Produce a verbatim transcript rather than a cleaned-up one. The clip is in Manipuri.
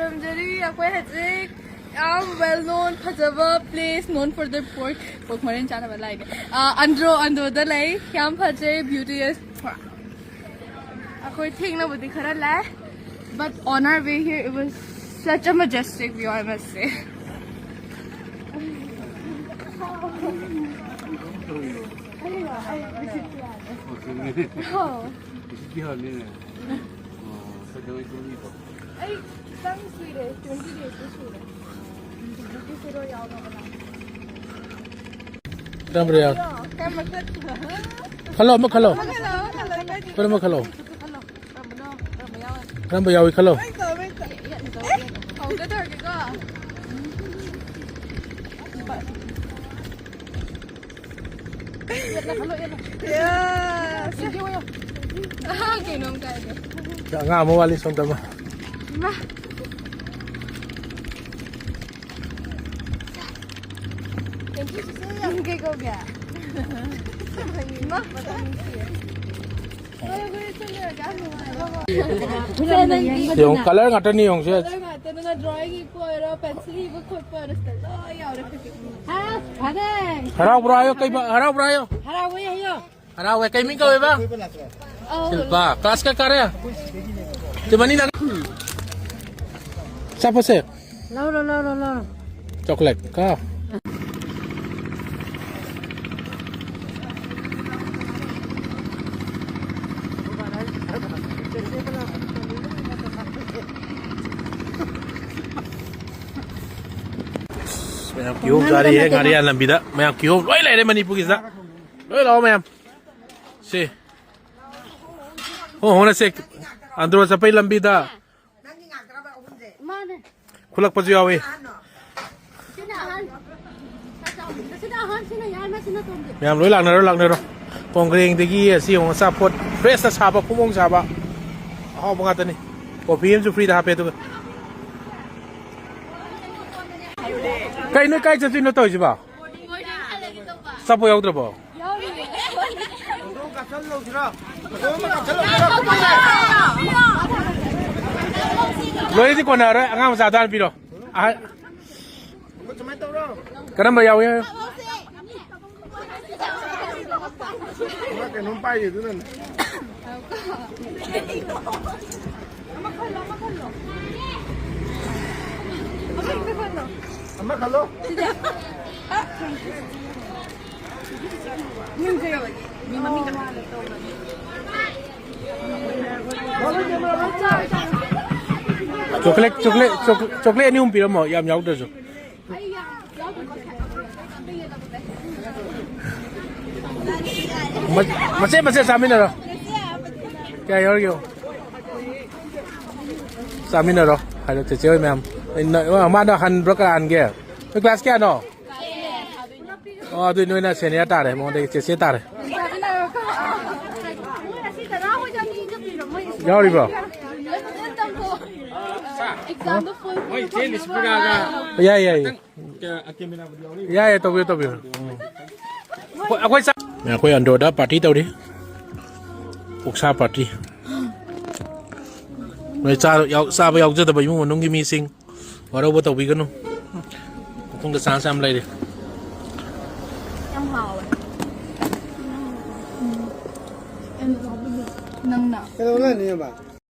ꯈꯨꯔꯨꯝꯖꯔꯤ꯫ ꯑꯩꯈꯣꯏ ꯍꯧꯖꯤꯛ ꯌꯥꯝ well known ꯐꯖꯕ place, known for the pork, pork ꯃꯔꯤꯟ ꯆꯥꯅꯕ ꯂꯥꯏꯅꯦ꯫ ꯑꯟꯗ꯭ꯔꯣ, ꯑꯟꯗ꯭ꯔꯣꯗ ꯂꯩ꯫ ꯌꯥꯝ ꯐꯖꯩ, beauty is ꯑꯩꯈꯣꯏ ꯊꯦꯡꯅꯕꯗꯤ ꯈꯔ ꯂꯥꯛꯑꯦ, but on our way here it was such a majestic view, I must say. ꯑꯩ ꯈꯤꯇꯪ ꯀꯨꯏꯔꯦ, twenty days ꯁꯨꯔꯦ꯫ ꯍꯧꯖꯤꯛꯀꯤ ꯐꯤꯔꯣꯜ ꯌꯥꯎꯗꯕꯅ꯫ ꯀꯔꯝꯕ ꯌꯥꯎ-, ꯀꯔꯝꯕ ꯈꯜꯂꯣ, ꯑꯃ ꯈꯜꯂꯣ꯫ ꯈꯜꯂꯣ, ꯈꯜꯂꯣ, ꯈꯜꯂꯣ꯫ ꯀꯔꯝꯕ ꯈꯜꯂꯣ? ꯈꯜꯂꯣ, ꯀꯔꯝꯕꯅꯣ? ꯀꯔꯝꯕ ꯌꯥꯎꯋꯦ? ꯀꯔꯝꯕ ꯌꯥꯎꯏ ꯈꯜꯂꯣ꯫ ꯑꯦ, ꯍꯧꯒꯦ ꯇꯧꯔꯒꯦꯀꯣ꯫ ꯌꯦꯠꯂ, ꯈꯜꯂꯣ, ꯌꯦꯠꯂ꯫ ꯌꯦꯁ꯫ ꯁꯤꯒꯤ ꯑꯣꯏꯌꯣ꯫ ꯑꯍꯥ, ꯀꯩꯅꯣꯝ ꯀꯥꯏꯗꯦ꯫ ꯑꯉꯥꯡ ꯑꯃ ꯋꯥꯠꯂꯤ ꯁꯣꯝꯗ ꯑꯃ꯫ ꯏꯃꯥ꯫ ꯀꯩ ꯀꯧꯒꯦ? ꯏꯃꯥ꯫ ꯌꯦꯡꯉꯨ, colour ꯉꯥꯛꯇꯅꯤ ꯌꯦꯡꯉꯨꯁꯦ꯫ Colour ꯉꯥꯛꯇꯅꯤꯅ drawing ꯏꯕ ꯑꯣꯏꯔꯣ, pencil ꯏꯕ ꯈꯣꯠꯄ ꯑꯣꯏꯔꯣ, ꯁꯤꯗ ꯂꯣꯏ ꯌꯥꯎꯔꯦ ꯍꯧꯖꯤꯛ꯫ ꯑꯁ, ꯐꯔꯦ꯫ ꯍꯔꯥꯎꯕ꯭ꯔꯣ ꯍꯥꯏꯌꯣ, ꯀꯩ ꯕ-, ꯍꯔꯥꯎꯕ꯭ꯔꯣ ꯍꯥꯏꯌꯣ꯫ ꯍꯔꯥꯎꯋꯦ ꯍꯥꯏꯌꯣ꯫ ꯍꯔꯥꯎꯋꯦ, ꯀꯩ ꯃꯤꯡ ꯀꯧꯋꯦꯕ? ꯑꯧ꯫ ꯁꯤꯜꯄꯥ, class ꯀꯌꯥ ꯀꯥꯔꯦ? ꯇꯤꯃꯅꯤ ꯅꯪ ꯑꯆꯥꯄꯣꯠꯁꯦ꯫ ꯂꯧꯔꯣ, ꯂꯧꯔꯣ, ꯂꯧꯔꯣ꯫ Chocolate ꯀꯣ꯫ ꯃꯌꯥꯝ ꯀꯤꯍꯣꯝ ꯆꯥꯔꯤꯌꯦ ꯉꯥꯔꯤꯌꯥꯟ ꯂꯝꯕꯤꯗ꯫ ꯃꯌꯥꯝ ꯀꯤꯍꯣꯝ ꯂꯣꯏ ꯂꯩꯔꯦ ꯃꯅꯤꯄꯨꯔꯒꯤꯁꯤꯗ꯫ ꯂꯣꯏ ꯂꯥꯛꯑꯣ ꯃꯌꯥꯝ꯫ ꯁꯤ꯫ ꯍꯣ, ꯍꯣꯅꯁꯦ꯫ ꯑꯟꯗ꯭ꯔꯣ ꯆꯠꯄꯩ ꯂꯝꯕꯤꯗ꯫ ꯃꯥꯅꯦ꯫ ꯈꯨꯠꯂꯛꯄꯁꯨ ꯌꯥꯎꯏ꯫ ꯁꯤꯅ ꯑꯍꯟ꯫ ꯁꯤꯅ ꯑꯍꯟ, ꯁꯤꯅ ꯌꯥꯏꯃ, ꯁꯤꯅ ꯇꯣꯝꯕꯤ꯫ ꯃꯌꯥꯝ ꯂꯣꯏ ꯂꯥꯛꯅꯔꯣ, ꯂꯥꯛꯅꯔꯣ꯫ ꯀꯣꯡꯒ꯭ꯔꯦꯡꯗꯒꯤ ꯑꯁꯤ ꯌꯦꯡꯉꯣ, ꯑꯆꯥꯄꯣꯠ fresh ꯇ ꯁꯥꯕ, ꯐꯨꯃꯣꯡ ꯁꯥꯕ꯫ ꯑꯍꯥꯎꯕ ꯉꯥꯛꯇꯅꯤ꯫ Coffee ꯑꯃꯁꯨ free ꯗ ꯍꯥꯞꯄꯦ ꯑꯗꯨꯒ꯫ ꯀꯩꯅꯣ, ꯀꯥꯏ ꯆꯠꯇꯣꯏꯅꯣ ꯇꯧꯔꯤꯁꯤꯕꯣ? ꯑꯆꯥꯄꯣꯠ ꯌꯥꯎꯗ꯭ꯔꯕꯣ? ꯂꯣꯏꯔꯗꯤ ꯀꯣꯟꯅꯔꯣꯏ, ꯑꯉꯥꯡ ꯃꯆꯥꯗꯣ ꯍꯥꯟꯅ ꯄꯤꯔꯣ꯫ ꯑꯍ-, ꯀꯔꯝꯕ ꯌꯥꯎꯏ ꯍꯥꯏꯌꯣ? ꯑꯃ ꯀꯩꯅꯣꯝ ꯄꯥꯏꯔꯤ ꯑꯗꯨꯅꯅꯦ꯫ ꯑꯃ ꯈꯜꯂꯣ꯫ ꯆꯣꯀ꯭ꯂꯦꯠ, ꯆꯣꯀ꯭ꯂꯦꯠ, ꯆꯣꯀ꯭ꯂꯦꯠ, ꯆꯣꯀ꯭ꯂꯦꯠ ꯑꯅꯤ ꯑꯍꯨꯝ ꯄꯤꯔꯝꯃꯣ, ꯌꯥꯝ ꯌꯥꯎꯗ꯭ꯔꯁꯨ꯫ ꯃ-, ꯃꯆꯦꯠ ꯃꯆꯦꯠ ꯆꯥꯃꯤꯟꯅꯔꯣ꯫ ꯀꯌꯥ ꯌꯥꯎꯔꯤꯒꯦ? ꯆꯥꯃꯤꯟꯅꯔꯣ꯫ ꯍꯥꯏꯔꯣ, ꯆꯦꯆꯦ ꯍꯣꯏ ꯃꯌꯥꯝ꯫ ꯑꯩ ꯅ-, ꯃꯥꯅ ꯍꯟꯕ꯭ꯔꯣ ꯀꯅꯥ ꯍꯟꯒꯦ? ꯅꯣꯏ ꯀ꯭ꯂꯥꯁ ꯀꯌꯥꯅꯣ? ꯑꯣ, ꯑꯗꯨꯏ ꯅꯣꯏꯅ ꯁꯦꯅꯤꯌꯔ ꯇꯥꯔꯦ, ꯃꯉꯣꯟꯗꯒꯤ ꯆꯦꯆꯦ ꯇꯥꯔꯦ꯫ ꯌꯥꯎꯔꯤꯕ꯭ꯔꯣ? ꯌꯥꯏ, ꯌꯥꯏ, ꯌꯥꯏ꯫ ꯌꯥꯏ, ꯌꯥꯏ, ꯇꯧꯕꯤꯌꯨ, ꯇꯧꯕꯤꯌꯨ꯫ ꯎꯝ꯫ ꯑꯩꯈꯣꯏ, ꯑꯩꯈꯣꯏ ꯆꯥ-, ꯑꯩꯈꯣꯏ ꯑꯟꯗ꯭ꯔꯣꯗ ꯄꯥꯔꯇꯤ ꯇꯧꯔꯤ꯫ ꯑꯣꯛꯁꯥ ꯄꯥꯔꯇꯤ꯫ ꯅꯣꯏ ꯆꯥ-, ꯌꯥꯎ-, ꯆꯥꯕ ꯌꯥꯎꯖꯗꯕ ꯏꯃꯨꯡ ꯃꯅꯨꯡꯒꯤ ꯃꯤꯁꯤꯡ ꯋꯥꯔꯧꯕ ꯇꯧꯕꯤꯒꯅꯨ꯫ ꯃꯇꯨꯡꯗ ꯆꯥꯟꯁ ꯌꯥꯝ ꯂꯩꯔꯤ꯫ ꯌꯥꯝ ꯍꯥꯎꯋꯦ꯫ ꯅꯪꯅ꯫ ꯀꯩꯗꯧ ꯂꯩꯅꯣ, ꯏꯌꯥꯝꯕ?